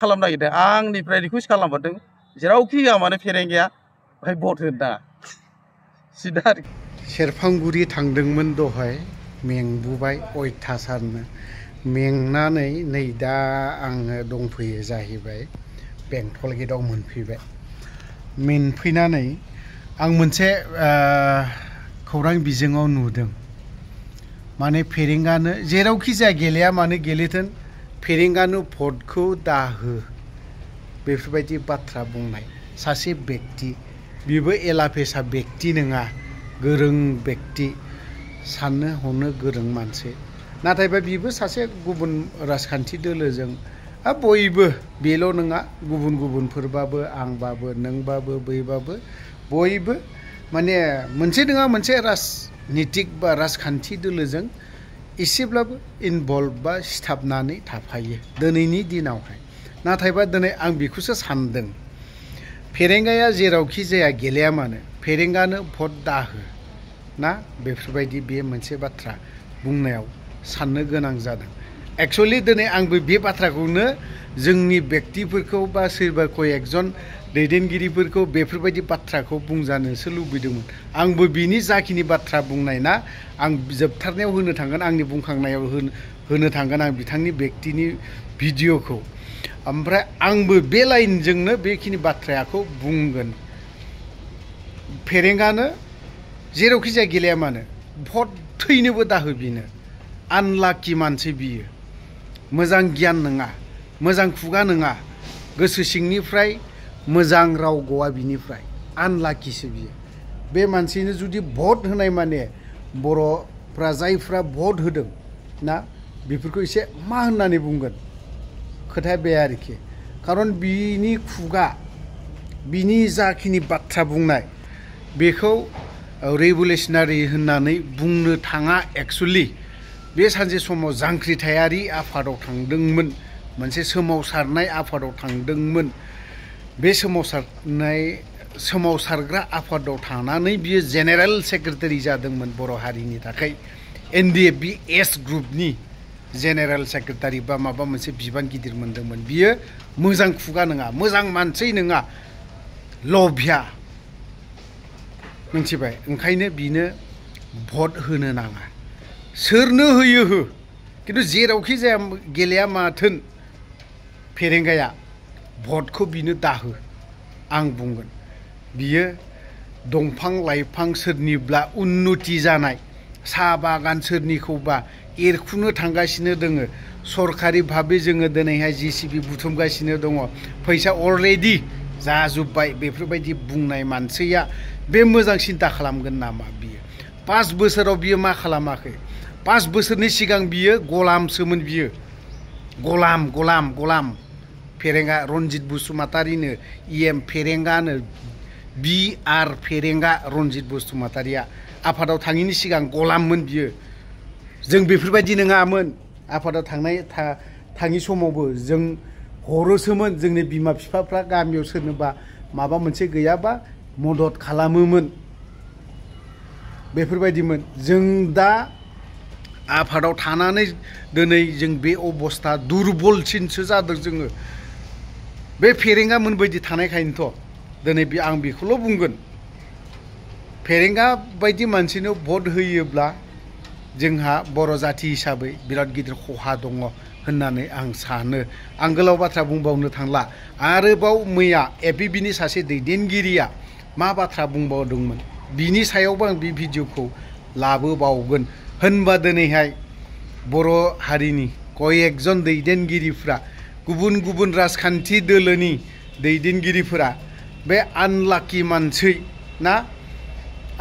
खालामनो नागिरदों आंनिफ्राय रिकुवेस्ट खालामहरदों जेरावखि होआ मानो फेरेंगाया बाहाय भट होनो नाङा सिदा आरोखि सेरफांगुरि थांदोंमोन दहाय मेंबोबाय अयथासारनो मेंनानै नै दा आङो दंफैयो जाहैबाय बेंटल गेटआव मोनफैबाय मोनफैनानै आं मोनसे खौरां बिजोङाव नुदों माने फेरेंगानो जेरावखि जाया गेलेया मानो गेलेथों फेरेंगानो भटखौ दाहो बेफोरबायदि बाथ्रा बुंनाय सासे व्यक्ति बिबो एलाफेसा व्यक्ति नङा गोरों व्यक्ति साननो हनो गोरों मानसि नाथायबा बिबो सासे गुबुन राजखान्थि दोलोजों बयबो बेल' नङा गुबुन गुबुनफोरबाबो आंबाबो नोंबाबो बैबाबो बयबो माने मोनसे नङा मोनसे राजनितिक बा राजखान्थि दोलोजों एसेब्लाबो इनभल्भ बा सिथाबनानै थाफायो दिनैनि दिनावहाय नाथायबा दिनै आं बेखौसो सानदों फेरेंगाया जेरावखि जाया गेलेया मानो फेरेंगानो भट दाहो ना बेफोरबायदि बे मोनसे बाथ्रा बुंनायाव साननो गोनां जादों एक्चुअलि दिनै आंबो बे बाथ्राखौनो जोंनि व्यक्तिफोरखौ बा सोरबा कयेकजन दैदेनगिरिफोरखौ बेफोरबायदि बाथ्राखौ बुंजानोसो लुबैदोंमोन आंबो बिनि जाखिनि बाथ्रा बुंनाय ना आं जोबथारनायाव होनो थांगोन आंनि बुंखांनायाव होनो थांगोन आं बिथांनि व्यक्तिनि भिडिअखौ ओमफ्राय आंबो बे लाइनजोंनो बेखिनि बाथ्राखौ बुंगोन फेरेंगानो जेरावखि जाया गेलेया मानो भट थैनोबो दाहो बिनो आनलाकि मानसि बियो मोजां गियान नङा मोजां खुगा नङा गोसो सिंनिफ्राय मोजां राव गवा बिनिफ्राय आनलाकिसो बियो बे मानसिनो जुदि भट होनाय माने बर'फ्रा जायफ्रा भट होदों ना बेफोरखौ एसे मा होननानै बुंगोन खोथाया बे आरोखि खारन बिनि खुगा बिनि जाखिनि बाथ्रा बुंनाय बेखौ रेभुलेसनारि होननानै बुंनो थाङा एक्चुअलि बे सानसे समाव जांख्रिथायारि आफादाव थांदोंमोन मोनसे सोमावसारनाय आफादाव थांदोंमोन बे सोमावसारग्रा आफादाव थानानै बियो जेनेरेल सेक्रेटारि जादोंमोन बर' हारिनि थाखाय NDFB-S ग्रुपनि जेनेरेल सेक्रेटारि बा माबा मोनसे बिबान गिदिर मोनदोंमोन बियो मोजां खुगा नङा मोजां मानसि नङा लभिया मिथिबाय ओंखायनो बिनो भट होनो नाङा सोरनो होयो हो खिन्थु जेरावखि जाया गेलेया माथों फेरेंगाया भटखौ बिनो दाहो आं बुंगोन बियो दंफां लाइफां सोरनिब्ला उन्नति जानाय साहा बागान सोरनिखौबा एरखुनो थांगासिनो दोङो सरकारि भाबै जोङो दिनैहाय JCB बुथुमगासिनो दङ फैसा अलरेडि जाजोब्बाय बेफोरबायदि बुंनाय मानसिया बे मोजां सिन्ता खालामगोन नामा बियो 5 बोसोराव बियो मा खालामाखै 5 बोसोरनि सिगां बियो गलामसोमोन बियो गलाम फेरेंगा रनजित बसुमतारिनो EM फेरेंगानो BR फेरेंगा रनजित बसुमतारिया आफादाव थाङिनि सिगां गलाममोन बियो जों बेफोरबायदि नङामोन आफादाव थाङि समावबो जों हरोसोमोन जोंनि बिमा बिफाफ्रा गामियाव सोरनोबा माबा मोनसे गैयाबा मदद खालामोमोन बेफोरबायदिमोन जों दा आफादाव थानानै दिनै जों बे अबस्था दुरबलसिनसो जादों जोङो बे फेरेंगा मोनबायदि थानायखायनोथ' दिनै आं बेखौल' बुंगोन फेरेंगा बायदि मानसिनो भट होयोब्ला जोंहा बर' जाथि हिसाबै बिराद गिदिर खहा दङ होननानै आं सानो आं गोलाव बाथ्रा बुंबावनो थांला आरोबाव मैया APBनि सासे दैदेनगिरिया मा बाथ्रा बुंबावदोंमोन बिनि सायावबो आं बे भिडिअखौ लाबोबावगोन होनबा दिनैहाय बर' हारिनि कयेकजन दैदेनगिरिफ्रा गुबुन राजखान्थि दोलोनि दैदेनगिरिफोरा बे आनलाकि मानसि ना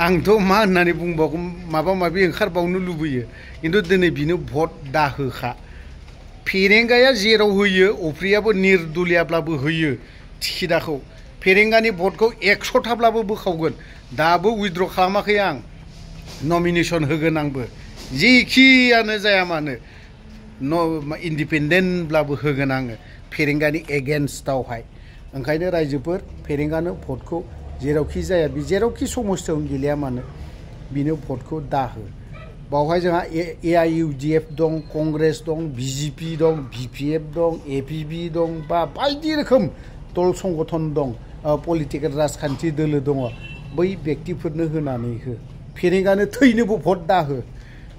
आंथ' मा होननानै बुंबावगोन माबा माबि ओंखारबावनो लुबैयो खिन्थु दिनै बिनो भट दाहोखा फेरेंगाया जेराव होयो अफ्रियाबो निर्दलियाब्लाबो होयो थिखिदाखौ फेरेंगानि भटखौ 100थाब्लाबो बोखावगोन दाबो उइथड्र खालामाखै आं नमिनेसन होगोन आंबो जेखियानो जाया मानो इन्डिपेन्डेन्टब्लाबो होगोन आङो फेरेंगानि एगेन्स्टआवहाय ओंखायनो रायजोफोर फेरेंगानो भटखौ जेरावखि जाया बे जेरावखि समस्थियावनो गेलेया मानो बिनो भटखौ दाहो बावहाय जोंहा AIUDF दं, कंग्रेस दं, BJP दं, BPF दं, APB दं बा बायदि रोखोम दल संगठन दं, पलिटिकेल राजखान्थि दोलो दङ। बै व्यक्तिफोरनो होनानै हो, फेरेंगानो थैनोबो भट दा हो।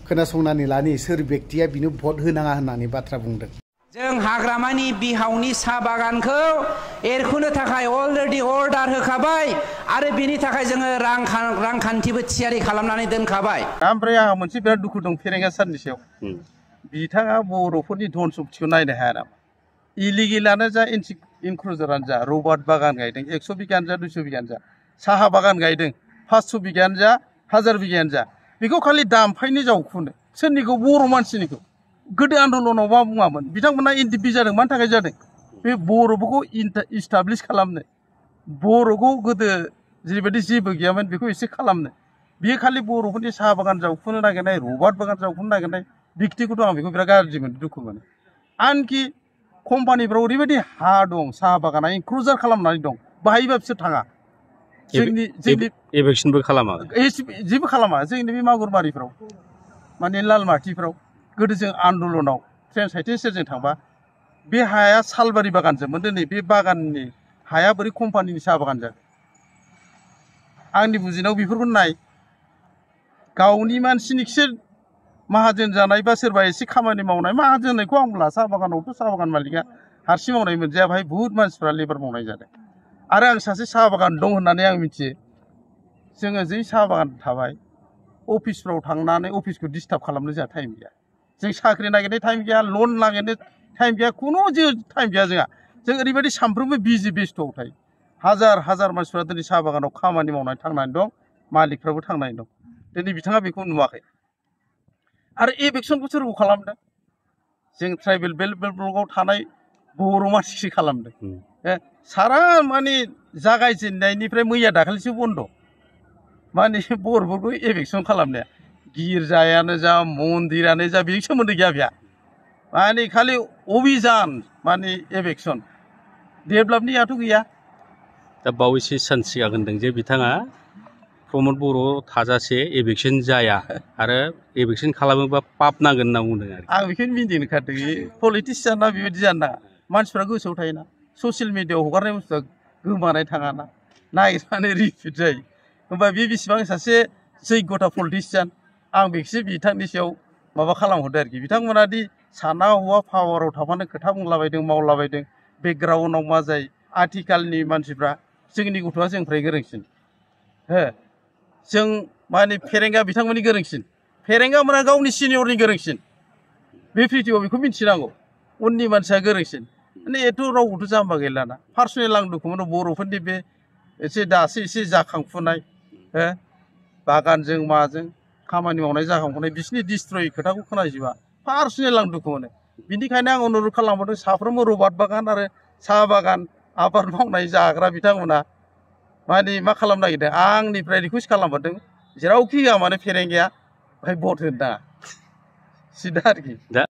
खोनासंनानै लानि सोर व्यक्तिया बिनो भट होनाङा होननानै बाथ्रा बुंदों। जों हाग्रामानि बिहावनि साहा बागानखौ एरखुनो थाखाय अलरेडि अर्डार होखाबाय आरो बिनि थाखाय जोङो रांखान्थिबो थियारि खालामनानै दोनखाबाय। ओमफ्राय आंहा मोनसे बिराद दुखु दं फेरेंगा सारनि सायाव। बिथाङा बर'फोरनि धन सम्पथिखौ नायनो हाया नामा? इलिगेलानो जा इनक्लुजरानो जा रबार्ट बागान गायदों 100 बिगानो जा 200 बिगानो जा, साहा बागान गायदों 500 बिगानो जा 1000 बिगानो जा, बेखौ खालि दामफायनि जावखुनो सोरनिखौ बर' मानसिनिखौ। गोदो आन्दलनाव मा बुङामोन बिथांमोना एनडिपि जादों, मानि थाखाय जादों? बे बर'फोरखौ इस्टाब्लिश खालामनो, बर'खौ गोदो जेरैबायदि जेबो गैयामोन बेखौ एसे खालामनो। बियो खालि बर'फोरनि साहा बागान जावखुनो नागिरनाय, रबार्ट बागान जावखुनो नागिरनाय व्यक्तिखौथ' आं बेखौ बिराद गाज्रि मोनो, दुखु मोनो। आनखि कम्पानिफ्राव ओरैबायदि हा दं, साहा बागाना इनक्लुजार खालामनानै दं, बाहायबा बिसोर थाङा। जोंनि एभेक्सनबो खालामा, जेबो खालामा। जोंनि बे मागुरबारिफ्राव माने लालमाटिफ्राव गोदो जों आन्दलनाव ट्रेन साइटिं सेरजों थांबा बे हाया सालबारि बागानजोंमोन। दिनै बे बागाननि हाया बोरै कम्पानिनि साहा बागान जागोन? आंनि बुजिनायाव बेफोरखौ नाय, गावनि मानसिनिखिसो माहाजोन जानाय बा सोरबा एसे खामानि मावनाय माहाजोननायखौ आं बुंला। साहा बागानावथ' साहा बागान मालिका हारसिं मावनाय मोनजाया, बाहाय बुहुत मानसिफ्रा लेबार मावनाय जादों। आरो आं सासे साहा बागान दं होननानै आं मिथियो। जोङो जै साहा बागान थाबाय, अफिसफ्राव थांनानै अफिसखौ डिस्टार्ब खालामनो जोंहा टाइम गैया। जों साख्रि नागिरनो टाइम गैया, लन नागिरनो टाइम गैया, खुनु टाइम गैया जोंहा। जों ओरैबायदि सानफ्रोमबो बिजि बेस्थ'आव थायो। हाजार हाजार मानसिफ्रा दिनै साहा बागानाव खामानि मावनानै थांनानै दं, मालिकफ्राबो थांनानै दं। दिनै बिथाङा बेखौ नुवाखै। आरो एभेक्सनखौ सोरखौ खालामदों? जों ट्राइबेल बेल्ट ब्लकआव थानाय बर' मानसिसो खालामदों। सारा माने जागायजेननायनिफ्राय मैया दाखालिसो बन्द'। माने बर'फोरखौ एभेक्सन खालामनाया, गिर्जायानो जा मन्दिरानो जा बेनि सोमोन्दो गैया बेहा। माने खालि अभिजान माने एभेक्सन, डेभेलपनियाथ' गैया। दा बावैसो सान सिगां होनदों जे बिथाङा प्रमद बर' थाजासे एभेक्सन जाया आरो एभेक्सन खालामोबा पाप नांगोन होनना बुंदों आरो। आं बेखौनो मिनिनो ओंखारदों, पलिटिसियाना बेबायदि जानो नाङा। मानसिफ्रा गोसोआव थायोना, ससियेल मिडियाआव हगारनाय बुस्थुआ गोमानाय थाङाना, नागिरनानै रिपिट जायो। होमबा बे बेसेबां सासे जैगथा पलिटिसियान, आं बेखौसो बिथांनि सायाव माबा खालामहरदों आरोखि। बिथांमोना दि साना हौवा पावाराव थाबानो खोथा बुंलाबायदों, मावलाबायदों, बेकग्राउन्डआव मा जायो। आथिखालनि मानसिफ्रा जोंनि गथ'आ जोंनिफ्राय गोरोंसिन। जों माने फेरेंगा बिथांमोननि गोरोंसिन, फेरेंगा मोना गावनि सिनियरनि गोरोंसिन। बे प्रिथिबियाव बेखौ मिथिनांगौ, उननि मानसिया गोरोंसिन। माने एथ' रावबोथ' जाम्बा गैलाना। पार्सनेल आं दुखु मोनो बर'फोरनि बे एसे दासो एसे जाखांफुनाय, बागानजों माजों खामानि मावनाय जाखांफुनाय, बिसिनि डिस्ट्रय खोथाखौ खोनाजोबा। पार्सनेल आं दुखु मोनो। बिनिखायनो आं अनुरद खालामहरदों साफ्रोमबो रबार्ट बागान आरो साहा बागान आबाद मावनाय जाग्रा बिथांमोना माने मा खालामनो नागिरदों, आंनिफ्राय रिकुवेस्ट खालामहरदों जेरावखि होआ मानो फेरेंगाया बाहाय भट होनो नाङा, सिदा आरोखि।